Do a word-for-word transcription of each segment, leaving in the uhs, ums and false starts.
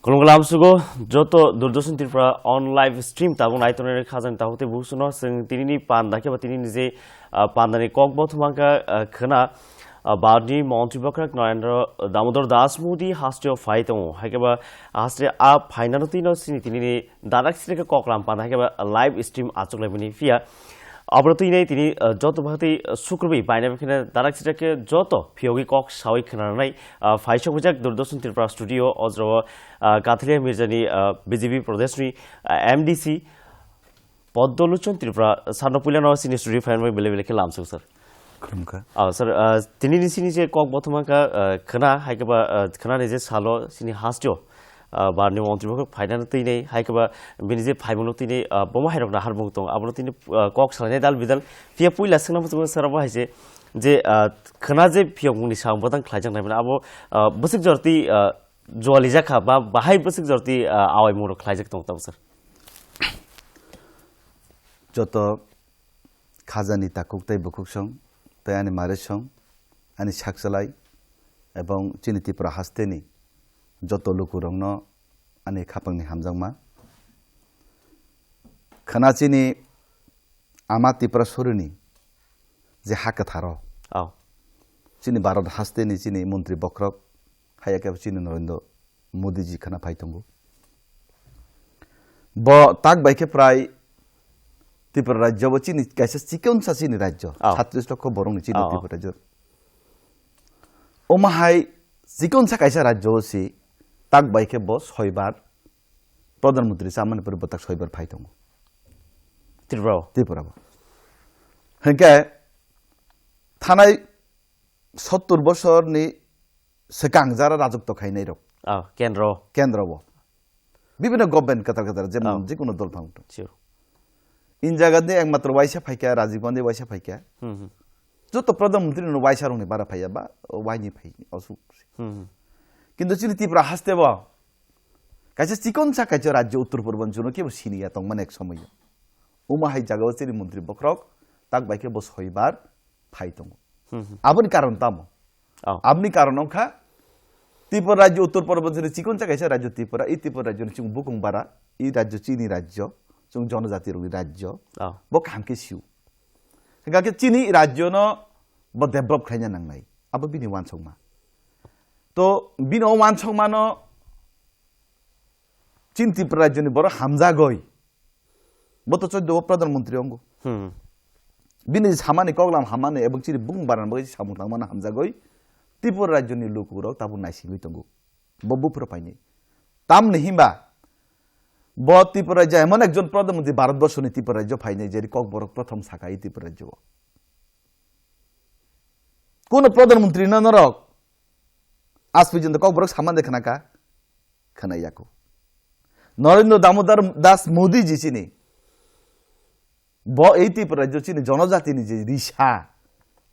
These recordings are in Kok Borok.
Khulumkha lamsugo joto Doordarshan Tripura on live stream tabuk nai tongnai khajani tabuk tei busuno chwng tinini panda khe ba tinini je, ah, pandani kok bo thumangkha, ah, khwna, ah, Bharatni Montri Bokhorok Narendra Damodar Das Modi hasteo phai tongo. Hai khe ba haste a phainano twino chini tinini darak sini khe koklam panda hai khe ba live stream achuk laimani phiya. Abro twi nei tini, ah, joto bhakti, ah, sukrubwi bainai bwkheno darak sitrak khe joto phiyogwi kok sawi khwnanai, ah, phaisok bijak Doordarshan Tripura studio o jora o, ah, Kathilia Mirjani, ah, B J P Pradeshni, ah, M D C Poddo Luchon Tripura sarno puilano sini studio phainai bele bele khe lamsok sir. Khulumkha. Ah, sir, ah, tini ni sini je kok bothoma kha, ah, khwna hai khe ba, ah, khwnani je salo sini hasteo ah, Bharatni Montri Bokhorok phainani twi nei, hai khe ba bini je phaimungno twi nei, ah, bomo hairokno harbung tong, abono twi nei, ah, kok salainai dal bidal. Phiya puila swngna muchungo sir abo hai se je, ah, khwna je phiyokmungni samung bodang khlaijaknai mano, abo, ah, bwswk jora twi, ah, jualijak kha ba bahai bwswk jora twi, ah, awaimungrok khlaijak tong tabo sir? Joto khajani takhuk tei bukhuksong tei ani marisong, ani sakchalai ebong chini Tripura hasteni joto lukurokno ani khapangni hamjakma. Khwna chini ama Tripura sorini je ha kwtharo, oh, chini Bharat hasteni chini montri bokhorok, haiya khe chini Narendra Modi ji khwna phai tongo. Bo tak bai khe prai Tripura rajyo bo chini kaisa chikonsa chini rajyo, oh, satris lokho borokni chini, oh, Tripura rajyo. Omo hai chikonsa kaisa rajyo si tak bai khe bo soibar Pradhan Mantri chamani pore bo tak soibar phai tongo. Tripura o? Tripura o. Hinkhe thanai sottur bosorni swkang jara rajotw khainai rok. Ah, kendro. Kendro o. Bibhinno government kwtal kwtal, jemon, ah, jikunu dol phang tong. Sure. In jaga ni ekmatro waisa phaikha, Rajiv Gandhi waisa phaikha. Hmm, hmm. Joto Pradhan Mantri no waisa rokni bara phaiya ba, waini phai, osuk. Hmm, hmm. Kintu chini Tripura haste bo kaisa chikonsa kaisa rajyo Uttor Purbanchal no kebo siniya tongmani ek somoyo. Omo hai jagao chini montri bokhorok tak bai khe bo soibar phai tongo. Hmm, hmm. Aboni karon tamo? Oh. Aboni karon wngkha Tripura rajyo Uttor Purbanchal ni chikonsa kaisa rajyo Tripura, i Tripura rajyo ni chwng bukung bara, i rajyo chini rajyo, chwng jonojati rokni rajyo. Oh. Bo kaham khe sio. Hingkha khe chini rajyo no bo develop khlaina nangnai. Abo bini wansokma. To bini o wansokmano chini Tripura rajyoni borok hamjagoi. Bo to choddo o Pradhan Mantri ongo. Hmm. Bini samani koklam hamani ebong chini bung baran bagwi samung tangmani hamjagoi. Tripura rajyoni lukurok tabuk naisingwi tongo. Bo buphuru phaini. Tamni himba bo Tripura rajyo emon ekjon Pradhan Mantri Bharat borsoni Tripura rajyo phaini jeri kokborok prothom saka i Tripura rajyo. Kuno Pradhan Mantri no norok aaj porjonto kokborok samani khnaka? Khwnai yaku. Narendra Damodar Das Modi ji chini. Bo ei Tripura rajyo chini jonojatini je risa.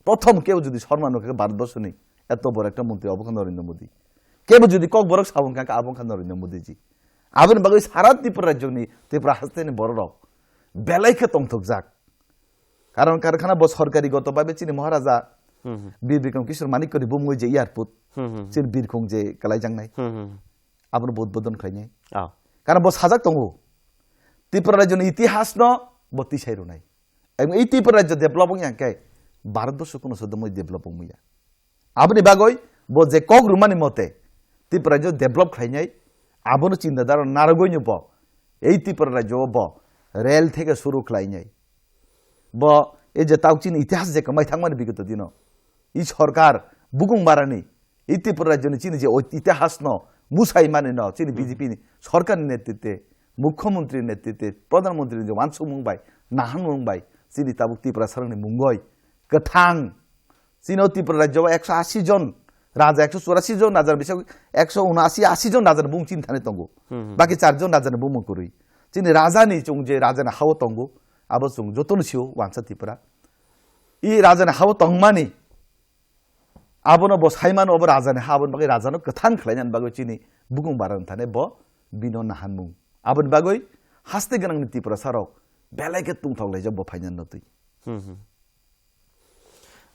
Prothom kebo jodi sorma nukha khe Bharat borsoni eto boro ekta montri obo khe Narendra Modi. Kebo jodi kokborok sabon kha khe abo kha Narendra Modi ji. Aboni bagwi sara Tripura rajyoni Tripura hasteni bororok belai khe tongthokjak. Karon karkhana bo sorkari goto babe chini Maharaja, hmm, hmm, Bir Bikram Kishore Manikya ni bumungwi je airport, hmm, hmm, chini birkhung je kalaijaknai. Hmm, hmm. Abono bo udbodon khlainai. Ah. Karon bo sajak tongo. Tripura rajyoni itihas no bo tisai rwnai. Ebong ei Tripura rajyo develop wngya khe Bharat borsho kuno sodomoi develop wngya. Aboni bagwi bo je kok rwmani mote Tripura rajyo develop khlainai, abono chinta dhara narwgwino bo ei Tripura rajyo bo rel theke suru khlainai. Bo ei je tau chini itihas je kwmai thangmani bigoto dino, i sorkar bukung barani, i Tripura rajyoni chini je oi-, itihasno musaimani no chini, hmm, B J P ni sorkarni netritwe, mukhyamantri netritwe, pradhan mantri ni je wansukmung bai, nahanmung bai chini tabuk Tripura sarangni mungoi kwthang. Chini o Tripura rajyo o ekso asi jon raja, ekso churasi jon raja ni bising ekso unasi asi jon raja ni bung chini thani tongo. Hmm, hmm. Baki char jon raja ni bumung kwrwi. Chini raja ni, chwng je raja ni ha o tongo, abo chwng jotono sio wansa Tripura. I raja ni ha o tongmani, abono bo saimano, obo raja ni ha, aboni bagwi raja no kwthang khlainani bagwi chini bukung bara ni thani bo bino nahanmung. Aboni bagwi haste gwnang ni Tripura sarok belai khe tungthok laijak bo phainani no twi. Hmm, hmm.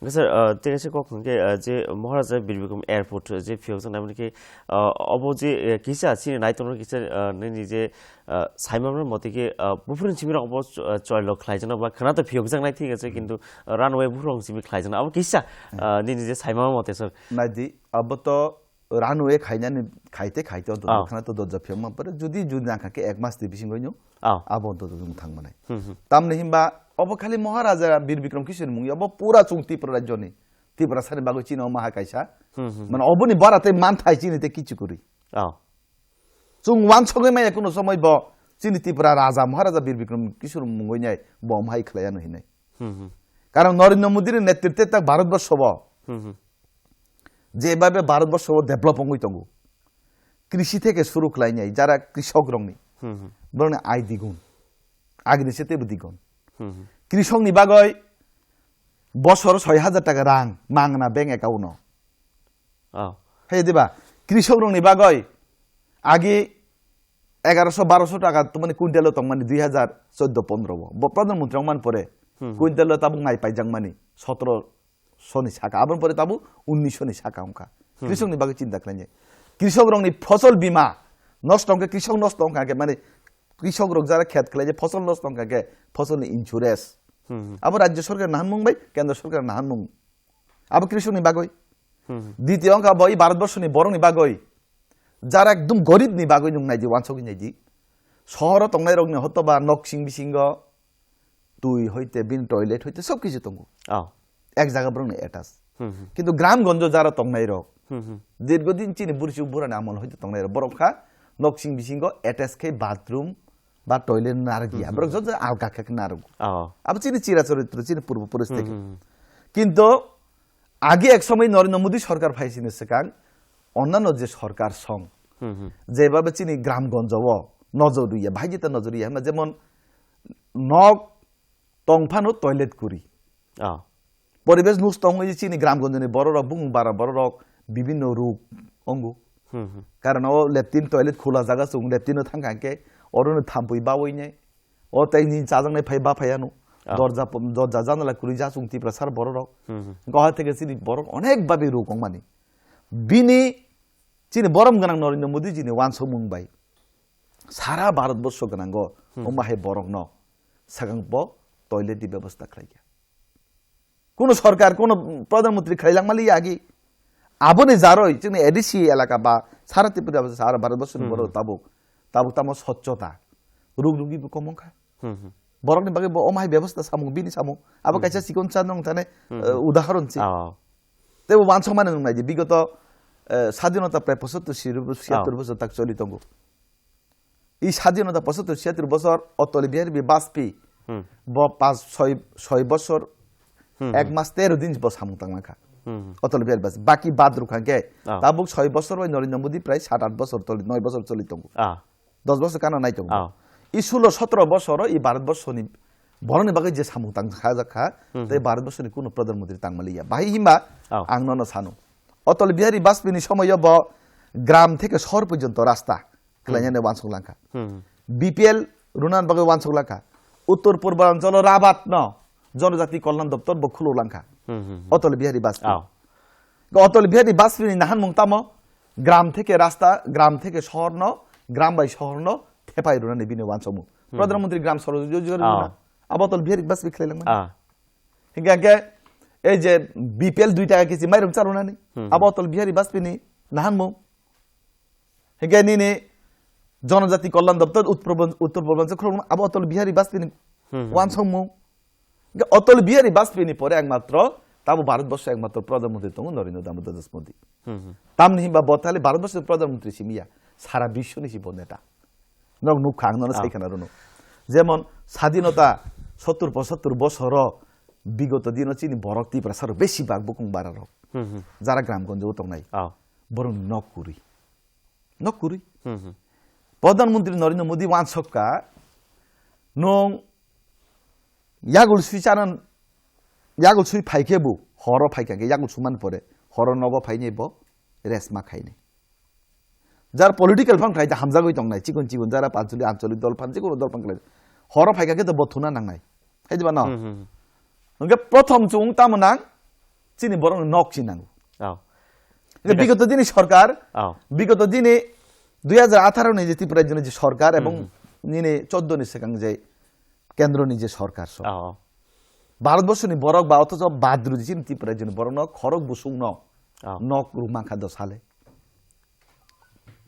Hwnkhe sir, ah, tei kaisa kok hwnkhe, ah, je Maharaja Bir Bikram Airport, ah, je phiyokjaknai, aboni khe, ah, obo je, eh, kisa chini naitok no kisa, ah, nini je, ah, saimano motwi khe, ah, buphuruni simi rok obo ch-, ah, choilo khlaijaknai ba khwnato phiyokjaknai thik ase, kintu, ah, runway buphuruni simi khlaijaknai. Abo kisa, ah, nini je saimano motwi sir. Naidi, abo to runway khainani khaite khaite onto Ah. Khwnato dorja phiyokma pore. Judi, judi nangkha khe ek mas ni bisingo no Ah. Abo onto wng thangmanai. Hmm, hmm. Tamni hinba obo khali Maharaja Bir Bikram Kishore mung, obo pura chwng Tripura rajyoni. Tiprasani bagwi chini omo hai kaisa. Hmm, hmm, hmm. Mane oboni bara tei manthai chini tei kichu kwrwi. Oh. Chwng wansogwi maya kuno somoi bo chini Tipra Raja Maharaja Bir Bikram Kishore mungwi nai bo omo hai khlaiya no hinai. Hmm, hmm. Karon Narendra Modi ni netritwe tak Bharatborsho bo Hmm, hmm. Jebabe Bharatborsho bo develop wngwi tongo. Krishi theke suru khlainai jara krishok rokni. Hmm, hmm. Borokni ai digun. Agini se teibo digun. Hmm, hmm. Krishokni bagwi bosor soi hajar taka rang mangna bank account o. Oh. Hai diba? Krishok rokni bagwi agi egaroso baroso taka tongmani quintal o tongmani dui hajar choddo pondro o. Bo Pradhan Mantri wngmani pore Hmm. Quintal o tabuk nai paijakmani sotro soni saka. Aboni pore tabuk unnish soni saka wngkha. Hmm. Krishokni bagwi chinta khlainai. Krishok rokni fosol bima nosto wngkha, krishok nosto wngkha khe mani krishok rok jara khet khlai je fosol nosto wngkha khe fosolni insurance. Hmm, hmm. Abo rajya sarkar nahanmung bai kendra sarkar nahanmung. Abo krishokni bagwi. Hmm, hmm. Ditio wngkha bo i Bharatborsoni borokni bagwi. Jara ekdum goribni bagwi nwng naidi, wansogwi naidi. Sohoro tongnairokni hotoba noksing bisingo twi hoite, bini toilet hoite sob kisu tongo. Oh. Ek jaga borokni attach. Hmm, hmm. Kintu gram gonjo jara tongnairok, Hmm, hmm. Dirgo din chini bursi burani amol hoite tongnairok. Borok kha noksing bisingo attach khe bathroom ba toilet narwkya. Hmm, hmm. Borok joto alka khe narwk. Oh. Abo chini chira choritro, chini purbo poristiti. Hmm, hmm. Kintu agi ek somoi Narendra Modi sarkar phaisini swkang onnano je sarkar song, Hmm, hmm. Jebabe chini gram gonjo o nojor rwya, bahai jeta nojor rwya hwnba jemon nok tongphano toilet kwrwi. Oh. Poribesh nosto wngwi chini gram gonjoni bororok, bumung bara bororok bibinno rog wngo. Hmm, hmm. Karon o latrine toilet khula jaga chwng latrine o thangkha hwnkhe orono thampui bawi nai. O tei nini chajaknai phai ba phai ano. Ah. Dorja, dorja janala kwrwi ja chwng Tiprasa bororok. Hmm, hmm. Goha theke chini borok onek babi rog wngmani. Bini chini borom gwnang Narendra Modi jini wansukmung bai sara Bharatborsho gwnango Hmm. Wngma hai borokno swkang bo toilet ni bebosta khlaikha. Kuno sarkar, kuno Pradhan Mantri khlai langma liya agi. Aboni jaroi chini A D C elaka ba sara Tripura ba sara Bharatborsho ni Hmm. Borok tabuk, tabuk tamo swchhota. Rug rugi bo kom wngkha. Hmm, hmm. Borokni bagwi bo omo hai bebosta samung, bini samung. Abo Hmm. Kaisa chikon cha nung thane, Hmm, eh, hmm. Udaharon si. Oh. Tei bo wansukmani nung nai di, bigoto, eh, sadinota prai pochattor si-, siyattor Oh. Bosor tak choli tongo. I sadinota pochattor siyattor bosor Atal Bihari Vajpayee Hmm. Bo pas soi, soi bosor Hmm, ek hmm. Mas tero din bo samung tangma kha. Hmm, hmm. Atal Bihari Vajpayee. Baki bad rukha khe Oh. Tabuk soi bosor bai Narendra Modi prai sat at bosor choli, noi bosor choli tongo. Ah. Dos bosor kana nai tongo. Oh. I sulo sotro bosoro i Bharatborsoni borokni bagwi je samung tang kha jak kha, Hmm, tei hmm. Bharatborsoni kuno Pradhan Mantri tangma liya. Bahai himba Oh. Ang nono sanu. Atal Bihari Vajpayee ni somoyo bo gram theke shor porjonto rasta khlainani Hmm. Wansuk langkha. Hmm. B P L runan bagwi wansuk langkha. Uttor Purbanchalo Rabat no Jonojati Kalyan Doptor bo khuluk langkha. Hmm, hmm, hmm. Atal Bihari Vajpayee. Oh. Atal Bihari Vajpayee ni nahanmung tamo gram theke rasta, gram theke shohor no, gram bai shohor no thepai rwnani bini wansukmung. Hmm. Pradhan Mantri Gram Swadaj Yojana Oh. Abo Atal Bihari Vajpayee khlai langmani. Ah. Hingke hingke ei je B P L dui taka kesi mairum charunani. Hmm. Abo Atal Bihari Vajpayee ni nahanmung. Hingke nini Jonojati Kalyan Doptor Uttor Purban-, Uttor Purbanchal khulukma abo Atal Bihari Vajpayee ni Hmm, hmm. Wansukmung. Hingke Atal Bihari Vajpayee ni pore ekmatro tabo Bharatborsho ekmatro Pradhan Mantri tongo Narendra Damodar Das Modi. Hmm, hmm. Tamni himba bo thali Bharatborsho Pradhan Mantri simi ya, sara bisho ni si bo neta. Nok nukha ang nono Ah. Sai khana rwno. Jemon sadinota sottur pochattor bosoro bigoto dino chini borok Tiprasa rok besi bak bukung bara rok. Hmm, hmm. Jara gram gonjo tongnai. Ah. Borok nok kwrwi. Nok kwrwi. Hmm, hmm. Pradhan Mantri Narendra Modi wansukha nung yagul sui chanan, yagul sui phaikhe bu, horo phaikha khe yagul suman pore, horo nogo phainai bo rest ma khainai. Jar political phang khlai da hamjagwi tongnai, chikon chikon jara pancholi, ancholi dol phan, chikon dol phang khlai. Horo phaikha khe to bo thuna nangnai. Hai diba no? Hmm, hmm, hmm. Hingke prothom chung tamo nang, Chini borok nok si nango. Oh. Hingke bigoto dini sorkar, oh, bigoto dini dui hajar atharo ni je Tripura rajyo ni je sorkar ebong hmm, nini choddo ni sekang je kendro ni je sorkar so. Oh. Bharat borso ni borok ba othocho badru chini Tripura rajyo ni borok no khorok busung no oh, nok rwma kha do sale.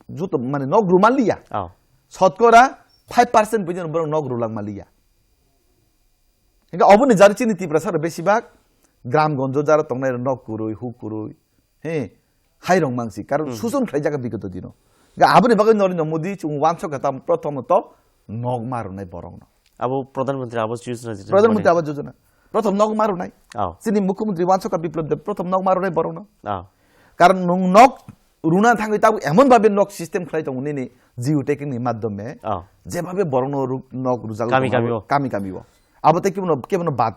Joto mane nok rwma liya. Oh. Sotkora five percent pojong borok nok rwlak ma liya. Hingke oboni jari chini Tiprasa rok besibak gram gonjo jara tongnai rok nok kwrwi, huk kwrwi. He, hai rok mangsi. Karon hmm, suson khlai jaga bigoto dino. Hingke aboni bagwi Narendra Modi chung wansok kha tam prothom to nok ma rwnai borok no. Abo Pradhan Mantri Awas Yojana jeto Pradhan Mantri mane Awas Yojana. Prothom nok ma rwnai. Oh. Chini Mukhyamantri wansok kha Biplab Deb prothom nok ma rwnai borok no. Oh. Karon nwng nok runa thangwi tabuk emon babe nok system khlai tongo nini geotagging ni madhyome. Oh. Jebabe borokno ru-, nok rujak kami, kami o. Kami, kami o. Abo tei kebono, kebono bad,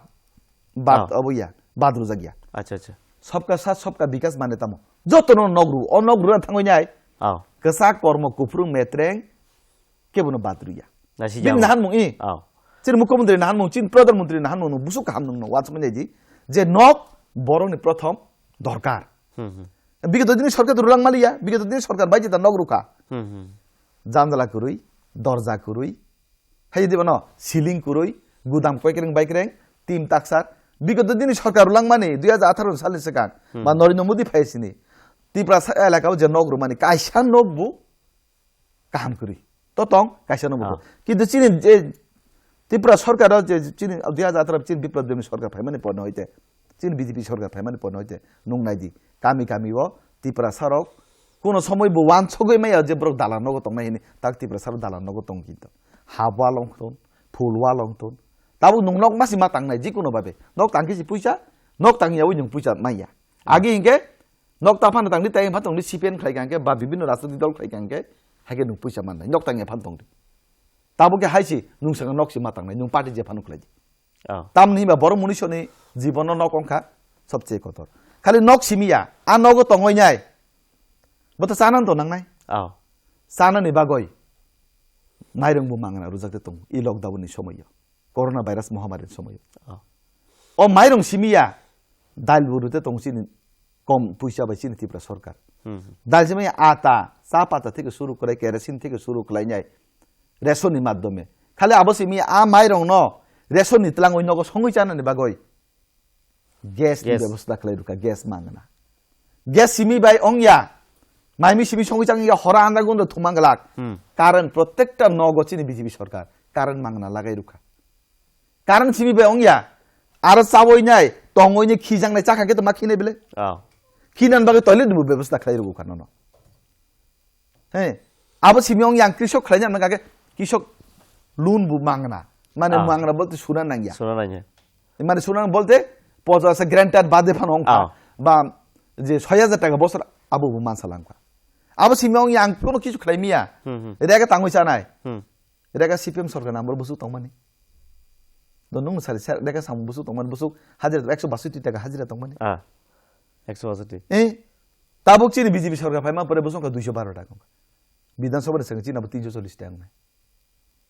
bad oh, abo ya, bad rujak ya. Acha, acha. Sabka saath, sabka bikas mane tamo. Jotono nok ru, o nok runa thangwi nai. Oh. Kwchak kormo kuphuru metreng, kebono bad rwya. Naisik bini jamo. Nahanmung i. Oh. Chini Mukhyamantri nahanmung, chini Pradhan Mantri nahanmung no busuk kaham nung no wansuk manya di. Je nok borok ni prothom dorkar. Hmm, hmm. Bigoto dini sorkar rwlang maliya, bigoto dini sorkar bai jeta nok rukha. Hmm, hmm. Janjala kwrwi, dorja kwrwi. Hai di bono, ceiling kwrwi, gudam koikreng baikreng, tim taksar. Bigoto dini sorkar rwlang mani, dui hajar atharo salni swkang. Hmm. Ma Narendra Modi phai sini. Tiprasa elaka o je nok rwmani, kaisa nok bu kaham kwrwi. To tong, kaisa no buko. Ah. Kintu chini je Tripura sorkar o je chini dui hajar atharo chini Biplab Debni sorkar phaimani porno hoite, chini B J P sorkar phaimani porno hoite, nung nai di. Kami kami o Tiprasa rok kuno somoi bo wansogwi maya je borok dalan nogo tongnai hini, tak Tiprasa rok dalan nogo tong kintu. Ha walong ton, phul walong ton. Tabuk nung nok masi ma tangnai jikuno babe. Nok tangki si puisa, nok tangya wi nung puisa maya. Agi hingke nok ta phano tangdi, tei phano tongdi, C P M khlai kha hingke, ba bibinno rajnoitik dol khlai kha hingke, haikhe nwng puisa mannai, nok tangya phano tongdi. Tabuk khe hai si, nwng saka nok si ma tangnai, nwng party je phano khlai di. Oh. Tamni hinba borok munisoni jibono nok wngkha sobse kotor. Khali nok simi ya, a nogo tongoi nai. Bo to chana to nangnai. Oh. Chanani bagoi mairung bo mangna rujak de tongo, i lockdown ni somoio. Corona virus mohamari ni somoio. Oh. O mairung simi ya, dal bo rute tong chini kom puisa bai chini Tripura sorkar. Hmm. Dal simi ata, cha pata theke suru khlai, kerosene theke suru khlai nai, ration ni madhyome. Khali abo simi a mairung no ration ni twlangwi nogo songwi chanani bagoi gas ni gas bebosta khlai rukha, gas mangna. Gas simi bai ongya. Maimi simi songwi chang ya hora anda gundo thumang glak. Hmm. Current protector nogo chini B J P sorkar. Current mangna lagai rukha. Current simi bai ongya. Aro chawoi nai, tongoi ni khijang nai chakha khe to ma khinai bile. Oh. Khinan bagwi toilet ni bo bebosta khlai rukha nono. He, abo simi ong yang krisok khlai nang kake krisok loan bu mangna. Mane ah, mangna bolte suna nangya. Suna nangya. Mane suna bolte pojo asa granted bade phano ongkha. Ah. Ba je soi hajar taka bosor abo bu mansa langkha. Abo simi ong yang kono kisu khlai miya. Hmm, hmm. Rega tangwi chanai. Hmm. Rega C P M sorkar number busuk tongmani. Do nung sari sari rega sam busuk tongmani busuk hajira ekso basoi taka hajira tongmani. Ah. Ekso basoi. Eh, tabuk chini B J P sorkar phaima pore bosong kha duiso baro taka. Bidhan Sabha ni sengkhe chini abo tinso chollish taka wngnai.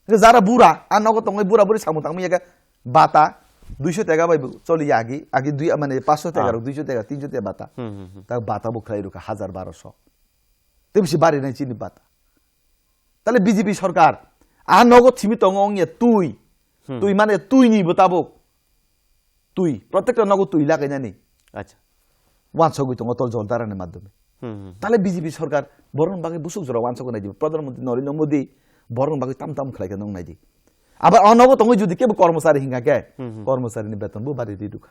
Hingke jara bura, a nogo tongwi bura buri samung tangmani yaka bata duiso taka bai bo choli yagi, agi dui mane paanch so taka ah, rok, duiso taka, tinso taka bata. Hmm, hmm, hmm. Ta bata bo khlai rukha hajar baroso. Tei bisi bari nai chini bata. Tale B J P sorkar, a nogo thimi tongo wngya twi. Hmm. Twi mane twi ni bo tabuk. Twi, protekta nogo twi lagainani. Acha. Wansogwi tongo tol jol darani madhyome. Hmm, hmm. Tale B J P sorkar borokni bagwi busuk jora wansogwi naidi. Pradhan Mantri Narendra Modi borokni bagwi tam tam khlai khe nung naidi. Abar o nogo tongwi jodi kebo kormosari hingkha khe, hmm, hmm, kormosari ni beton bo bari ri rukha.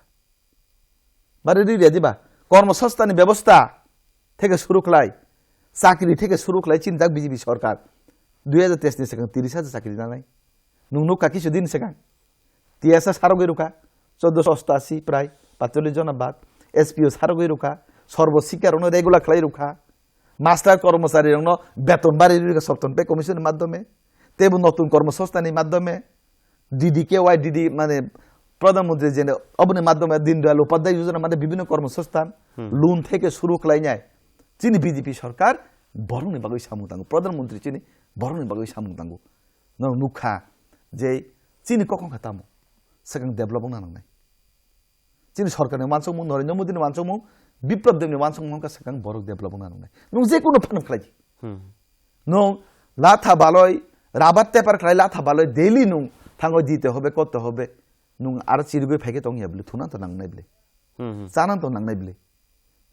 Bari ri rya diba? Kormosostha ni bebosta theke suru khlai, chakri theke suru khlai chinjak B J P sorkar. Dui hajar teis ni swkang tiris hajar chakri nanai. Nwng nukha kisu din swkang. T S A sarogwi rukha, choddoso ostashi prai, patchollish jona bad, S P O sarogwi rukha, sorbo sikha rokno regular khlai rukha, master kormosari rokno beton bari rikha Saptan Pay Commission ni madhyome, teibo notun kormosostha ni madhyome, D D K Y, D D mane Pradhan Mantri jene oboni madhyome Deen Dayal Upadhyay Yojana mane bibhinno kormososthan, hmm, loan theke suru khlainai. Chini B J P sorkar borokni bagwi samung tango, Pradhan Mantri chini borokni bagwi samung tango. Norok nukha je chini kok wngkha tamo, swkang develop wngna nangnai. Chini sorkarni wansukmung, Narendra Modini wansukmung, Biplab Debni wansukmung wngkha swkang borok develop wngna nangnai. Nwng je kunu phano khlai di. Hmm. Nwng latha baloi, rabar tepar khlai latha baloi, daily nwng thango dite hobe, korte hobe. Nwng aro chirigwi phaikhe tongya bwle, thuna to nangnai bwle. Hmm, hmm. Chana to nangnai bwle.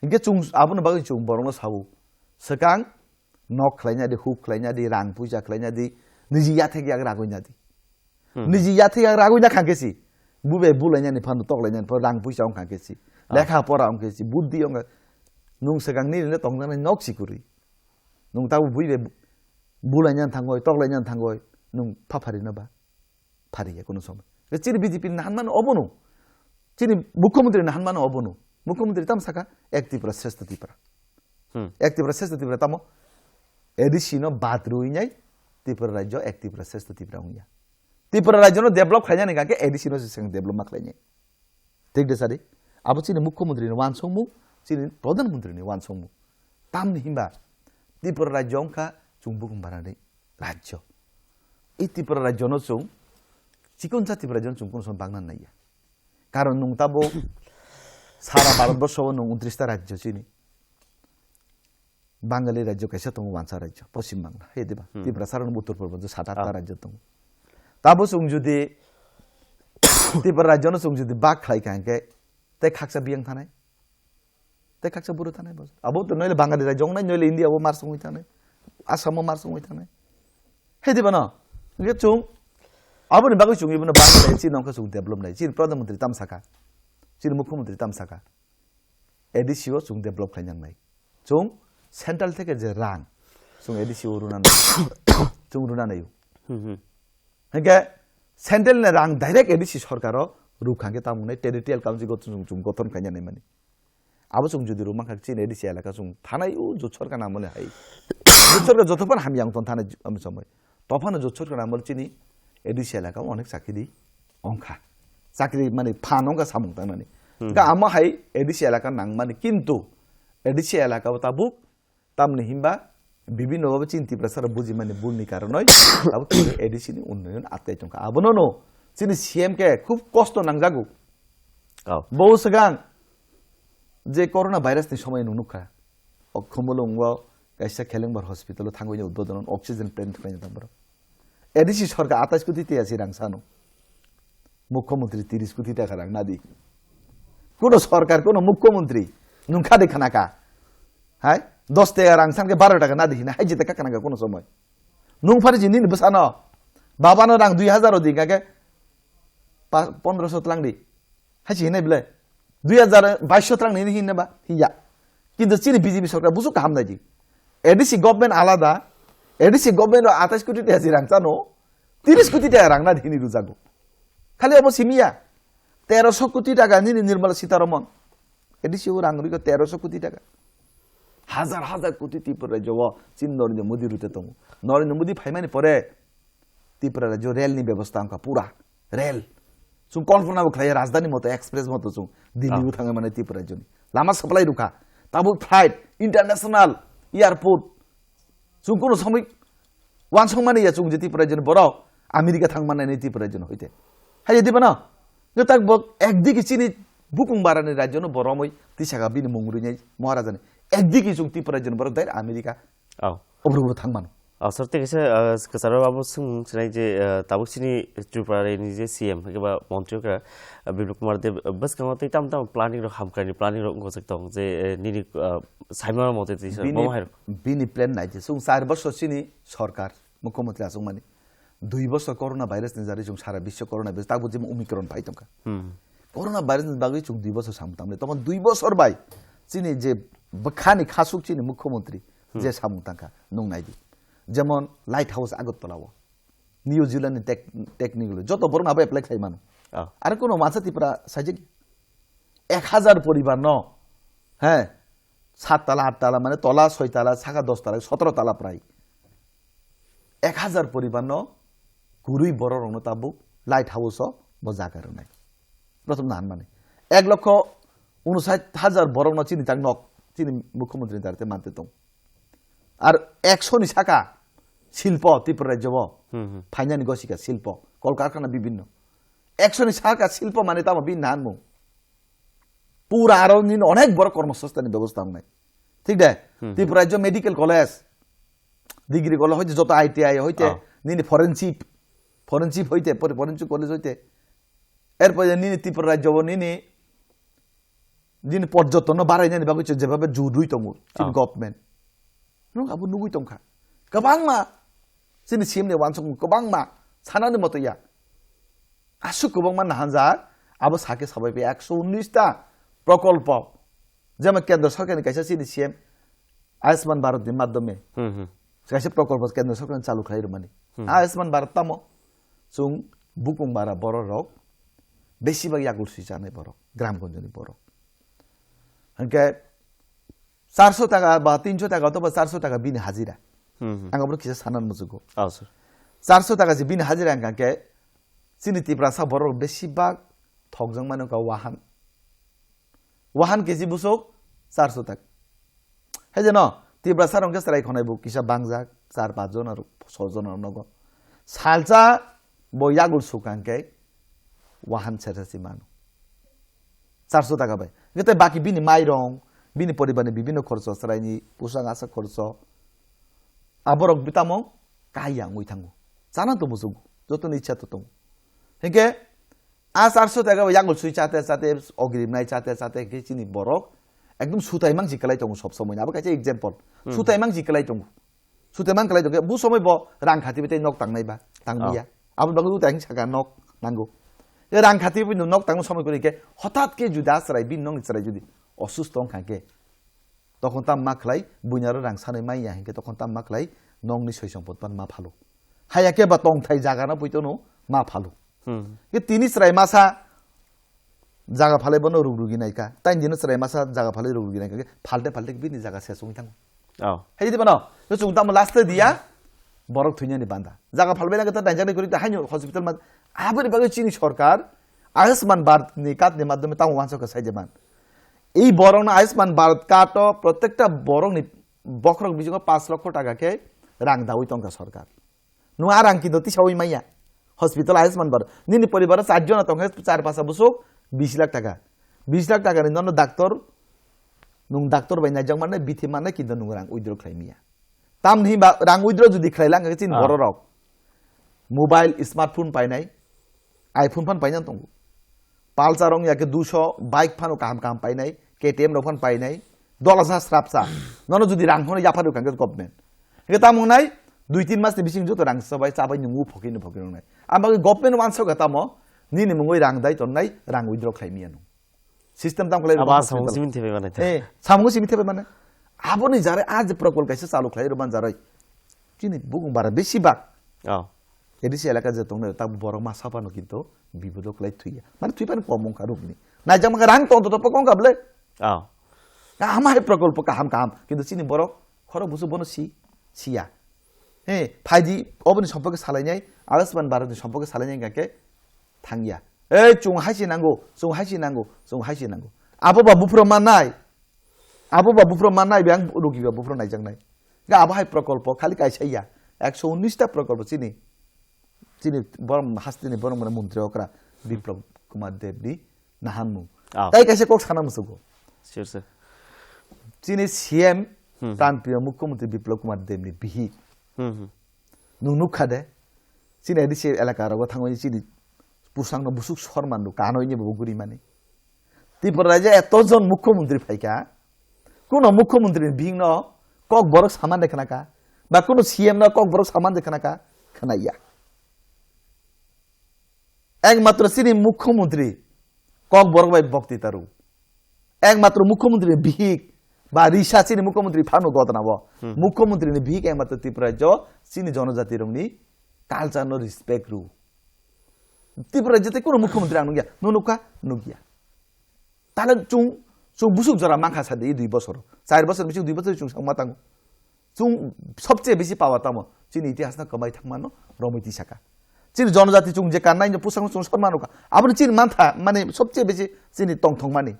Hinkhe chwng abono bagwi chwng borokno sao. Swkang nok khlaina di, huk khlaina di, rang puisa khlaina di, niji yathek yak ragwi na di. Hmm. Niji yathek yak ragwi na khangkhe si. Bube bulainani phano toklainani phano rang puisa wng khangkhe si. Ah. Lekha pora wng khe si, buddhi wng kha. Nwng swkang nini le tongjaknai nok si kwrwi. Nwng tabuk bube bu-, bulainani thangoi, toklainani thangoi, nwng pha phari na ba? Phari ya kono somoi. Chini B J P ni nahan mano obono. Chini mukhyamantri nahan mano obono. Mukhyamantri tam saka, "Ek Tripura Shrestha Tripura." Hmm. Ek Tripura Shrestha Tripura tamo? A D C no bad rwi nai Tripura rajyo Ek Tripura Shrestha Tripura wngya. Tripura rajyo no develop khlainani kake A D C no se seng develop ma khlainai. Thik de sadi? Abo chini mukhyamantri ni wansukmung, chini pradhan mantri ni wansukmung. Tamni himba Tripura rajyo wngkha chwng bukhum barani rajyo. I Tripura rajyo no chwng, chikonsa Tripura rajyo no chwng kono somoi bagna naiya. Karon nwng tabo sara Bharat borso o nwng untris ta rajyo chini. Bangali rajyo kaisa tongo, wansa rajyo, Poschim Bangla, hai diba? Hmm. Tripura sara nwng Uttor Purbanchal sat atta Ah. rajyo tongo. Tabo chwng jodi Tripura rajyo no chwng jodi bak khlai kha hinkhe tei khaksa biyang thanai. Tei khaksa buru thanai bo. Abo to noile Bangali rajyo wngnai, noile India o mar songwi thanai. Assam o mar songwi thanai. Hai diba no? Hinkhe chwng aboni bagwi chwng ibono bagwi chini wngkha chwng develop nai. Chini pradhan mantri tam saka. Chini mukhyamantri tam saka. A D C o chwng develop khlainang nai. Chwng central theke je rang chwng A D C o runa nai. Chwng runa nai. Hmm, hmm. Hinkhe central ni rang direct A D C sorkar o rukha hinkhe tamo wngnai, territorial council gothon chwng, chwng gothon khaina nai mani. Abo chwng jodi rwma kha chini A D C elaka chwng thanai o jot sorkar ni amole hai. Jot sorkar joto phano hamya wng tong thanai am somoi. Tophano jot sorkar ni amole chini A D C elaka o onek chakiri wng kha. Chakiri mani phan wng kha samung tangnani. Hmm. Ga amo hai A D C elaka nang mani kintu A D C elaka o tabuk tamni himba bibhinno bhabe chini Tiprasa rok buji mani bul ni karonoi tabuk chini A D C ni unnoyon atkai tong kha. Abono no chini C M khe khub kosto nangjago. Oh. Bo swkang je corona virus ni somoi nwng nukha. O Khumulwng o kaisa Khelengbar hospital o thangwi ni udbodon oxygen plant thwkhlaina tang borok. A D C sorkar atais koti tei asi rang sano. Mukhyamantri tiris koti taka rang nadi. Kuno sorkar, kuno mukhyamantri nwng khadi khanaka. Hai? Dos taka rang sankhe baro taka nadi hina. Hai jeta kaka nangka kuno somoi. Nwng phari jini ni bwsano. Babano rang dui hazar o di kake pa-, pondroso tlang di. Hai si hinai bile. Dui hazar baish tlang ni hinna ba. Hiya. Kintu chini B J P sorkar busuk kaham nai di. A D C government alada. A D C government o atais koti taka si rang sano. Tiris koti taka rang nadi hini rujago. Khali obo simiya. Teroso koti taka nini Nirmala Sitaraman. A D C o rang rwikha teroso koti taka. Hazar hazar koti Tripura rajyo o chini Narendra Modi rwte tongo. Narendra Modi phaimani pore Tripura rajyo rel ni bebosta wngkha pura. Rel. Chwng kolpona bo khlaiya rajdhani moto express moto chwng Delhi Ah. o thangwi mane Tripura rajyoni. Lama supply rwkha. Tabuk flight, international airport. Chwng kuno somoi wansong mani ya chwng je Tripura rajyoni borok America thang mannai ni Tripura rajyoni hoite. Hai diba no? Nge tak bo ekdigi chini bukung barani rajyono boromoi tisaka bini mung rwinai Maharajani. Ekdigi chwng Tripura rajyoni borok dai America. Oh. Obro obro thang mano. Oh, sir, tei kaisa, uh, kwcharo abo swng sinai je, uh, tabuk chini Tripura ni je C M, hwnkhe ba montri wngkha, uh, Biplab Kumar Deb, uh, bwskango tei tamo tamo planning rok hamkrai ni planning rok wngkha tong je, uh, nini, uh, saimano mote tei sir, Bini, bomo hai rok. Bini plan nai je, chwng char bosor chini sorkar, mukhyamantri achukmani. Dui bosor corona virus ni jari chwng sara biswo corona virus, tabuk jemon Omicron phai tongkha. Hmm. Corona virus ni bagwi chwng dui bosor samung tamle. Tokon dui bosor bai chini je bwkhani khasuk chini mukhyamantri Hmm. je samung tangkha, nwng nai di. Jemon Light House Agartala o. New Zealand ni tech-, technical. Joto borok abo apply khlai mano. Ah. Are kono mansa Tripura sajak. Ek hazar poribar no. He. Sat tala, at tala, mane tola, soi tala, saka dos tala, sotoro tala prai. Ek hazar poribar no kurui borok rok no tabuk Light House o bo jaga rwnai. Prothom nahan mani. Ek lokho unsait hajar borok no chini tak nok, chini mukhyamantri ni tar te mante tong. Ar ekso ni saka silpo Tripura rajyo o Hmm, hmm. phainani gosika silpo, kol karkhana bibhinno. Ekso ni saka silpo mane tamo bini nahan mung. Pura aro nini onek boro kormosostani bebosta wngnai. Thik de? Hmm. Tripura rajyo medical college, degree college hoite joto I T I hoite, oh, nini forensic, forensic hoite, pore forensic college hoite. Erpore nini Tripura rajyo bo nini, nini porjoton no barainani bagwi je-, jebabe jurui tongo, chini, oh, government. Nwng abo nugui tongkha. Kwbangma chini C M ni uansukmung kwbangma sanani moto ya. Aswk kwbangma nahanjak, abo sake sabai bai ekso unnis ta prokolpo. Jemon kendra sorkarni kaisa chini C M Ayushman Bharat ni madhyome, hmm, hmm, kaisa prokolpo kendra sorkarni chalu khlai rwmani. Hmm. Ayushman Bharat tamo chwng bukung bara borok rok besibak yagul swi chanai borok, gramgonjoni borok. Hwnkhe charso taka ba tinso taka otoba charso taka bini hajira. Hmm, hmm. Ang abono kisa sanan muchugo. Oh, sir. Charso taka se bini hajira hwnkha khe chini Tiprasa borok besibak thokjakmani wngkha wahan. Wahan kesi busuk charso taka. Hai jeno Tiprasa rok khe chwrai khonai bo kisa bangjak, char pach jona rok, so jona rok nogo. Salsa bo yagul sukha hwnkhe wahan sersa si mano. Charso taka bai. Hwnkhe tei baki bini mairong, bini poribarni bibinno khorcho, chwraini pusang asa khorcho. Aborok bitamo kaiya wngwi thango. Chana to musugo. Jotoni ichha to tongo. Hwnkhe a charso taka bai yagul sui chate chate, ogrim nai chate chate hwnkhe chini borok ekdom sutai mangsi kwlai tongo sob somoi. Abo kaisa example. Hmm. Sutai mangsi kwlai tongo. Sute man kwlai tongkhe, bu somoi bo rang khati bai tei nok tangnai ba, tang, oh, liya. Aboni bagwi tang saka nok nango. E rang khati bai nok tangma somoi kwrwi khe, hothat khe judi a chwrai, bini nokni chwrai judi osusto wngkha khe, tokon tam ma khlai, buini aro rang sanwi manya hinkhe tokon tam ma khlai, nokni soi sompot pan ma phalo. Haya khe ba tongthai jaga no poito no ma phalo. Hmm. Khe tini chwrai masa jaga phalai bono ruk rugi naikha. Taini dino chwrai masa jaga phalai ruk rugi naikha. Khe phalte phalte bini jaga ses wngwi thango. Oh. Hai di bono. No chung tamo last dia borok thwinani banda. Jaga phalbai nang ta dainjak ni kuri ta haino hospital ma aboni bagwi chini sorkar Ayushman Bharat ni card ni madhyome tamo wansok khe sai de man. Ei borok no Ayushman Bharat card o protekta borok ni bokhorok bisingo panch lokho taka khe rang dawi tongkha sorkar. Nwng a rang kinto tisawi manya. Hospital Ayushman Bharat. Nini poribaro char jona tongkhe char pasa busuk bis lakh taka. Bis lakh taka ni nono doctor, nwng doctor bai naijak mannai, bithi mannai kinto nwng rang withdraw khlai manya. Tamni hinba rang withdraw jodi khlai lang khe chini, ah, bororok mobile, smartphone painai, iPhone phan paina tongo. Pulsar wng ya khe duso, bike phano kaham kaham painai, K T M rok phano painai, dola sa srap sa. Nono jodi rang phano yaphar rwkha khe government. Hingke tamo wngnai, dui tin mas ni bising joto rang sabai, chabai nungo, phokino, phokino wngnai. Ang bagwi government wansok kha tamo, nini mungwi rang dai tongnai, rang withdraw khlai miyano. System tam khlai rwkha. Abo samung simi thepai mane. Eh, samung simi thepai mane. Aboni jarai a je prokol kaisa chalu khlai rwman jarai. Chini bukung bara besi bak. Oh. A D C elaka je tongnai, tak borok ma sapano kinto bipodo khlai thwiya. Mane thwi phano kom wngkha rukni. Naijak mangkha rang tong to to pokong kha ble. Oh. Kaham hai prokolpo kaham kaham. Kintu chini borok khorok busu bono si, siya. He, phaidi oboni sompoke salainai, Ayushman Bharat ni sompoke salainai hingka khe thangya. Ei, chung hai si nango, chung hai si nango, chung hai si nango. Abo ba buphro mannai. Abo ba buphro mannai, be ang rugi ba buphro naijaknai. Ga abo hai prokolpo, khali kaisa ya. Ekso unnis ta prokolpo chini. Chini borom hasteni borom mane montri okra Biplab Kumar Deb ni nahanmung. Ah. Tai kaisa kok sana musugo. Sure, sir. Chini C M Hmm. Pranpriyo Mukhyamantri Biplab Kumar Deb ni bihik. Hmm, hmm. Nung nukha de. Chini A D C elaka rogo thangwi chini pusangno busuk sormanrok kanwi ni bo guri mani. Tripura rajyo eto jon mukhyamantri phaikha, kuno mukhyamantri ni bihik no kok borok saman de khna kha, ba kuno C M no kok borok saman de khna kha, khna ya. Ekmatro chini mukhyamantri kok borok bai bokti taru. Ekmatro mukhyamantri ni bihik ba risa chini mukhyamantri phano godna o. Hmm. Mukhyamantri ni bihik ekmatro Tripura rajyo chini jonojati rokni culture no respect rw. Tripura rajyo tei kuno mukhyamantri ang nukya, no nukha, nukya. Tale chung, chung busuk jora mankha sa di dui bosor. Char bosor bisi dui bosor chung sangma tango. Chung sobche bisi power tamo. Chini itihas no kwmai thangmano romwi tisaka. Chini jonojati chung je kannai no pusang chung sormano ka. Aboni chini mantha mane sobche bisi chini tongthong mani.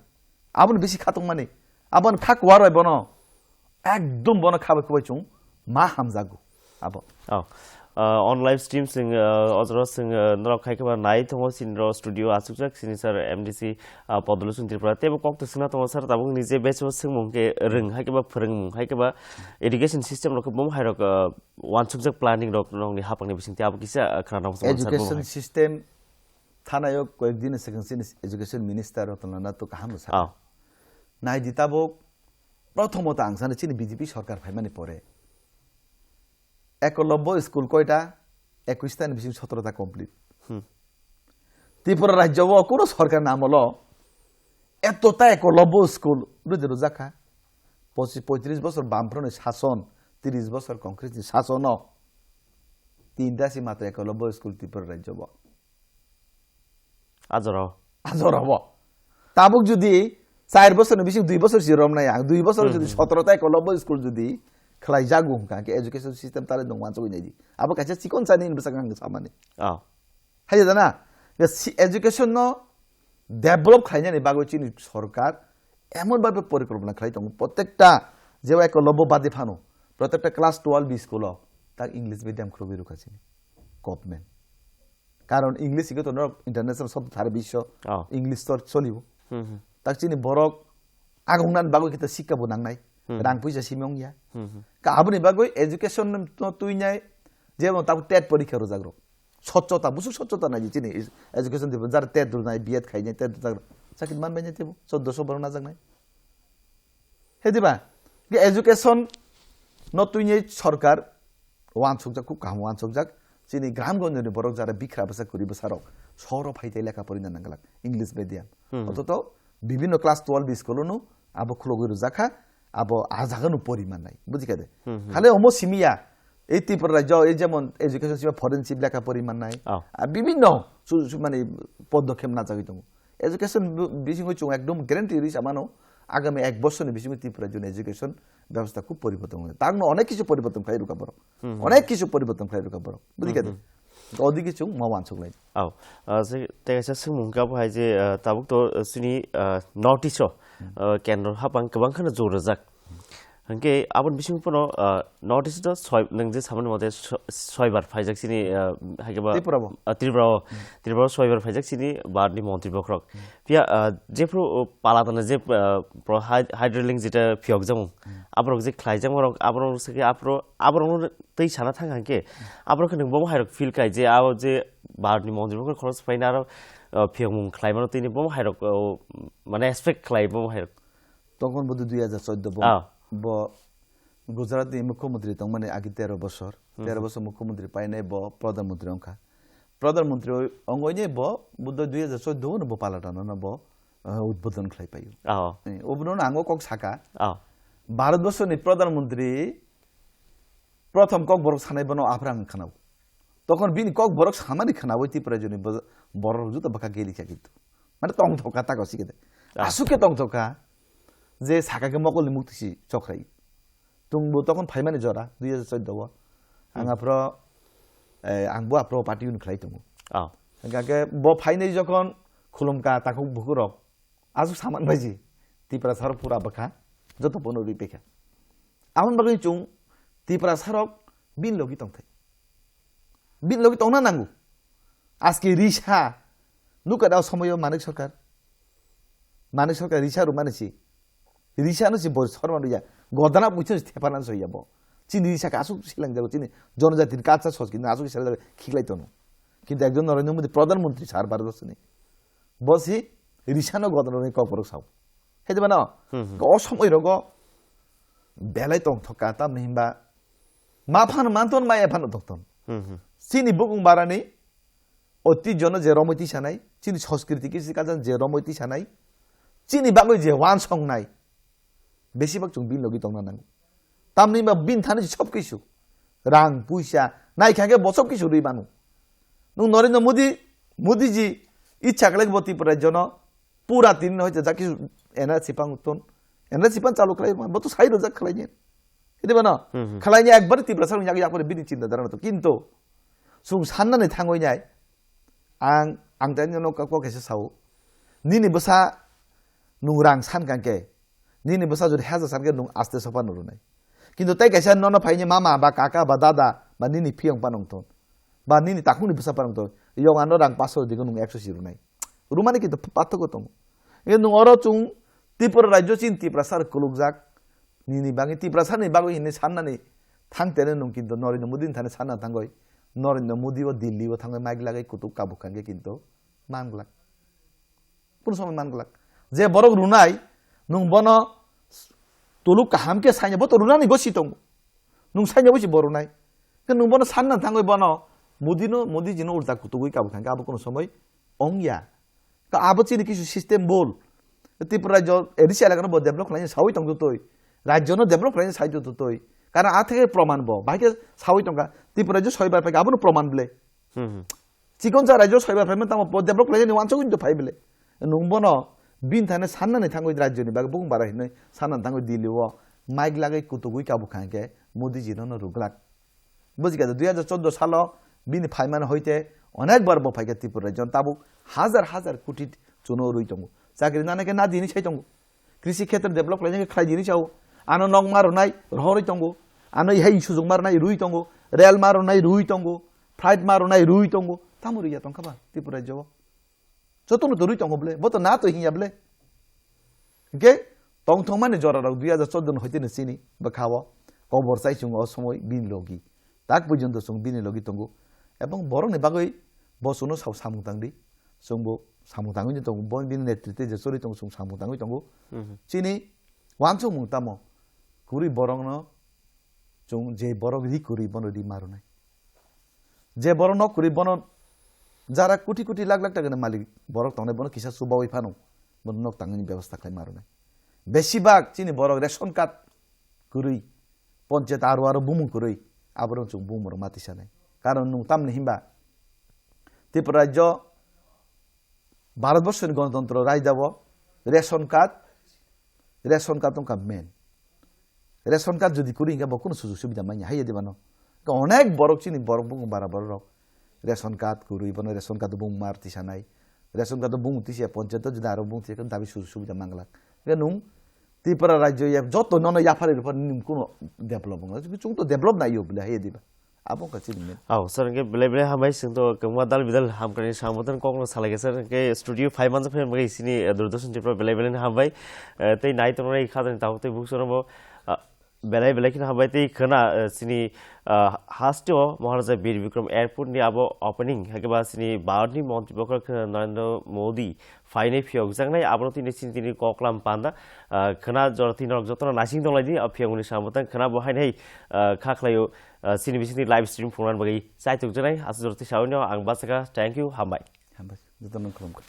Aboni bisi khatong mani. Aboni khak waroi bono. Ekdom bono khabai kubai chung ma hamjago. Abo. Oh. Ah, on live stream sing, ah, ojoro sing, ah, norok hai khe ba nai tongo, sini ro studio asukjak, sini sir M D C, ah, Podoluchun Tripura. Tebo kok to singna tongo sir, tabuk ni je batch o singmung khe rwng, hai khe ba phwrwngmung, hai khe ba education system rok khe bom hai rok, ah, wansukjak planning rok nokni hapang ni bising te abo kisa, ah, khna nang sir, bom Education hai. System thanayo koyekdin swkang chini education minister Ratan Lal Nath to kaham bwsa. Ah. Nai di tabuk, prothomota ang sani chini B J P sorkar phaimani pore. Ekolobbo school koita? Ekwis ta ni bising sotoro ta complete. Hmm. Tripura rajyo o kunu sorkar ni amolo etota ekolobbo school rwdi rwjak kha. Pochi-, poitris bosor Bamfront ni sason, tris bosor Congress ni sason o tinta si matro ekolobbo school Tripura rajyo o. Ajorao. Ajorao. Tabuk judi char bosor ni bising dui bosor si romnai ang, dui bosor Hmm, judi hmm. sotoro ta ekolobbo school judi khlai jago hwnkha khe education system tale nung wansugwi nai di. Abo kaisa chikon sani ni bwsakhe ang samani. Oh. Hai da na? Ya si-, education no develop khlainani bagwi chini sorkar emon bhabe porikalpona khlai tongo. Protekta je ekolobbo badi phano, protekta class twelve school o tak English medium khulugwi rwkha chini government. Karon English hwnkhe to norok international sob sara biswo Oh. English to cholibo. Hmm, hmm. Tak chini borok agongna bagwi khe to sikka bo nangnai. Hmm. Rang puisa simi wngya. Hmm, hmm. Ka aboni bagwi education no tuinai jemon tabuk tet porikha rwjak rok. Sotchota, busuk sotchota nai chini education dibo jar tet rwnai, B Ed khainai, tet rwjak rok. Chakri man bainai tebo, choddoso borok najaknai. He diba? Ke education no tuinai sorkar wansukjak, khub kaham wansukjak. Chini gram gonjoni borok jara bikra bwsa kwrwi bwsa rok sohoro phai tei lekha porina nangglak English medium. Hmm. Ototo bibinno class twelve school no abo khulogwi rwjak kha, abo a jaga no pori mannai. Bujikha de? Hmm, hmm. Khale omo simiya, ei Tripura rajyo, ei jemon education sima foreign chip lekha pori mannai. Oh. A bibinno su-, su-, mane podokhem najagwi tongo. Education bu-, bisingo chwng ekdom guarantee rwi samano, agami ek bosorni bisingo Tripura rajyoni education bebostha khub poriborton wngnai. Tangno onek kisu poriborton khlai rwkha borok. Hmm, hmm. Onek kisu poriborton khlai rwkha borok. Bujikha de? Hmm, hmm. Odi kisu ma wansuk lai. Au, ah, se, tei kaisa swngmung khe abo hai je, ah, tabuk to, ah, chini, ah, North East o, Hmm. ah, kendro hapang kwbang kheno jor rwjak. Hwnkhe aboni bisingo phano, ah, North East o soi, nwng je samani mote so-, soibar phaijak chini, ah, hai khe ba, Tripura bo. Ah, Tripura o, Hmm. Tripura o soibar phaijak chini barni montri bokhorok. Hmm. Phiya, ah, jephru, oh, pala tana je, ah, pro-, hyd-, hydro link jeta phiyok jamung, Hmm. aborok je khlai jamung rok, aborok se khe aphro, aborok no tei sana thang hang khe, Hmm. aborok khe nwng bo hai rok feel khai je abo je barni montri bokhorok khorok se phaina aro, ah, phiyokmung khlai mano tini bo hai rok, oh, mane expect khlai bo hai rok. Tongkon bo dui hajar choudo bo, Ah. bo Gujarat ni mukhyamantri tongmani agi tero bosor, Hmm. tero bosor mukhyamantri painai bo pradhan mantri wngkha. Pradhan mantri oi-, ongoi ni bo, bo dui hajar choudo no bo palatano no bo, ah, udbodhon khlai paio. Ah. Eh, obono no ang o kok saka. Ah. Bharat borsor ni pradhan mantri prothom kok borok sanai bono aphra ang khanao. Tokon bini kok borok samani khnawi Tripura rajyoni bo-, borok joto bwkha geli kha kintu. Mane tongthok kha tako sikhe de. Ah. Aswk khe tongthok kha je saka khe mokol ni mukti si chokrai. Tungbo tokon phaimani jora dui hajar choudo o. Ang Hmm. aphro, eh, ang bo aphro party un khlai tongo. Ah. Hingkha khe bo phainai jokhon khulum ka takhuk bukhuk rok aswk saman baji Tripura sar pura bwkha joto bono rwi paikha. Aboni bagwi chwng Tripura sarok bini logi tongthai. Bini logi tongna nango. Aske risa nukha da somoyo Manik Sarkar. Manik Sarkar risa rwmani si. Risa no si bo sorma rwya. Godana muichung si thepana soya bo. Chini risa ka aswk silang jago chini jonojati ni culture soskiti aswk silang jago khiklai tono. Kintu ekjon Narendra Modi pradhan mantri sar Bharat borsoni. Bo si risa no godana rwni kok borok sao. He diba no? Hmm, hmm. O somoi rogo belai tongthok ka tamni himba ma phano manton ma ephano tongton. Hmm, hmm. Chini bukung barani otijono je romoi tisanai, chini sanskriti kisi kajan je romoi tisanai, chini bagwi je wansongnai, besibak chwng bini logi tongna nango. Tamni himba bini thani sob kisu, rang, puisa, naikha khe bo sob kisu rwi mano. Nwng Narendra Modi, Modi ji ichha khlai bo Tripura rajyono pura tini hoite ja kisu N R C pang ton, N R C pang chalu khlai ma, bo to sai rojak khlai ni. Ide bano, Hmm, hmm. khlai ni ekbar Tripura sarong yak yak bini chinta dhara to. Kintu, sung sanna ni thangoi nai, ang, ang tani no kok kok kaisa sao, nini bwsa nung rang san kang khe, nini bwsa jodi hajar san khe nung aste sopa no rwnai. Kintu tei kaisa nono phaini mama ba kaka ba dada ba nini phiyong panong ton, ba nini takhukni bwsa panong ton, yong ano rang paso diko nung ekso si runai. Rumani kintu pathoko tongo. Nge nung oro chung Tripura rajyo chin Tiprasa rok kulukjak. Nini bagwi Tiprasa ni bagwi hinwi sannani thang tene nung kintu Narendra Modi ni thani sanna thangoi. Narendra Modi o Delhi o thangoi mic lagai kutuk kabuk kangke kintu manglak. Kunu somoi manglak. Je borok runai, nung bono tuluk kaham khe saina, bo to runani gosi tongo. Nung saina bosi bo runai. Khe nung bono sanna thangoi bono, Modi no, Modi ji no ulta kutugui kabuk kangke abo kunu somoi ongya. Ka abo chini kisu system bol. Tripura rajyo A D C elaka no bo develop khlaina sawi tong twi. Rajyo no develop khlaina sai tong twi. Karon a theke proman bo. Bahai khe sawi tongka. Tripura rajyo soibar phai abono proman ble. Hmm, hmm. Chikon sa rajyo soibar phai tamo bo develop khlaina ni wansok into phai ble. Nung bono bin thane sanna ni thangoi rajyo ni bagwi bung bara hinoi sanna thangoi Delhi o mic lagai kutugui kabuk kangke Modi ji no no ruglak. Bujikha da, dui hajar choudo salo bini phaimani hoite onekbar bo phaikha Tripura rajyo, tabuk hajar hajar koti chuno rwi tongo. Chakri nana khe na dini sai tongo. Krisi khetre develop khlaina khe khlai dini sao. Ano nok ma rwnai rohorwi tongo. Ano hai sujung ma rwnai rwi tongo. Rel ma rwnai rwi tongo. Flight ma rwnai rwi tongo. Tamo rwi ya tongkha ba Tripura rajyo o? Jotono to rwi tongo ble, bo to na to hinya ble. Hingke tongthokmani jorarok dui hajar choudo ni hoite no chini bwkha o kobor chai chungo o somoi bini logi. Tak porjonto chwng bini logi tongo. Ebong borokni bagwi bo chwngno sao samung tangdi. Chwngbo samung tangwi tongo. Bo bini netritwe je choli tongo, chwng samung tangwi tongo. Mhm. Chini wansukmung tamo kwrwi borokno chwng je borok ri kwrwi bono ri ma rwnai. Je borok nok kwrwi bono jara koti koti lakh lakh takani malik borok tongnai, bono kisa chubawi phano bono nok tangmani bebostha khlai ma rwnai. Besibak chini borok ration card kwrwi, ponchayat aro aro bumung kwrwi, aborok chwng bumung rok ma tisanai. Karon nwng tamni hinba Tripura rajyo Bharat borsoni Ganatantro Rajda o ration card, ration card wngkha main. Ration card jodi kwrwi hingkhe bo kunu sujug subida manya, haiya diba no? Onek borok chini borok bumung bara borok rok ration card kwrwi, bono ration card bumung mar tisanai. Ration card bumung tisiya ponchayat jodi aro bumung tisiya dabi sujug subida manglak. Hingkhe nwng Tripura rajyo ya joto nono yaphari rwphani nwng kunu develop wngla. Chwng to develop nai yo bwle, haiya diba? Abo wngkha chini main. Aw, sir, hingke belai belai hambai, chwng to kwbangma dal bidal hamkrai samung tang kokno salai khe, sir, hingke studio phai manjak phai bagwi chini, eh, Doordarshan Tripura belai belai hambai. Eh, tei nai tongnai khadani tabuk tei buksukrokbo, ah, belai belai kheno hambai tei khwna, eh, chini, ah, hasteo Maharaja Bir Bikram Airport ni abo opening, hake ba chini Bharat ni montri bokhorok khwna Narendra Modi phainai phiyokjaknai, abono tini chini tini koklam panda, ah, khwna jora tini rok jotono naising tonglaidi, ah, phiyokmani samung tang khwna bo hainai, ah, kha khlaio, ah, chini bisingni live stream phunukna bagwi chaitukjaknai, aswk jora tisa hwnwi ang bachakha, thank you, hambai. Hambai, jotono khulumkha.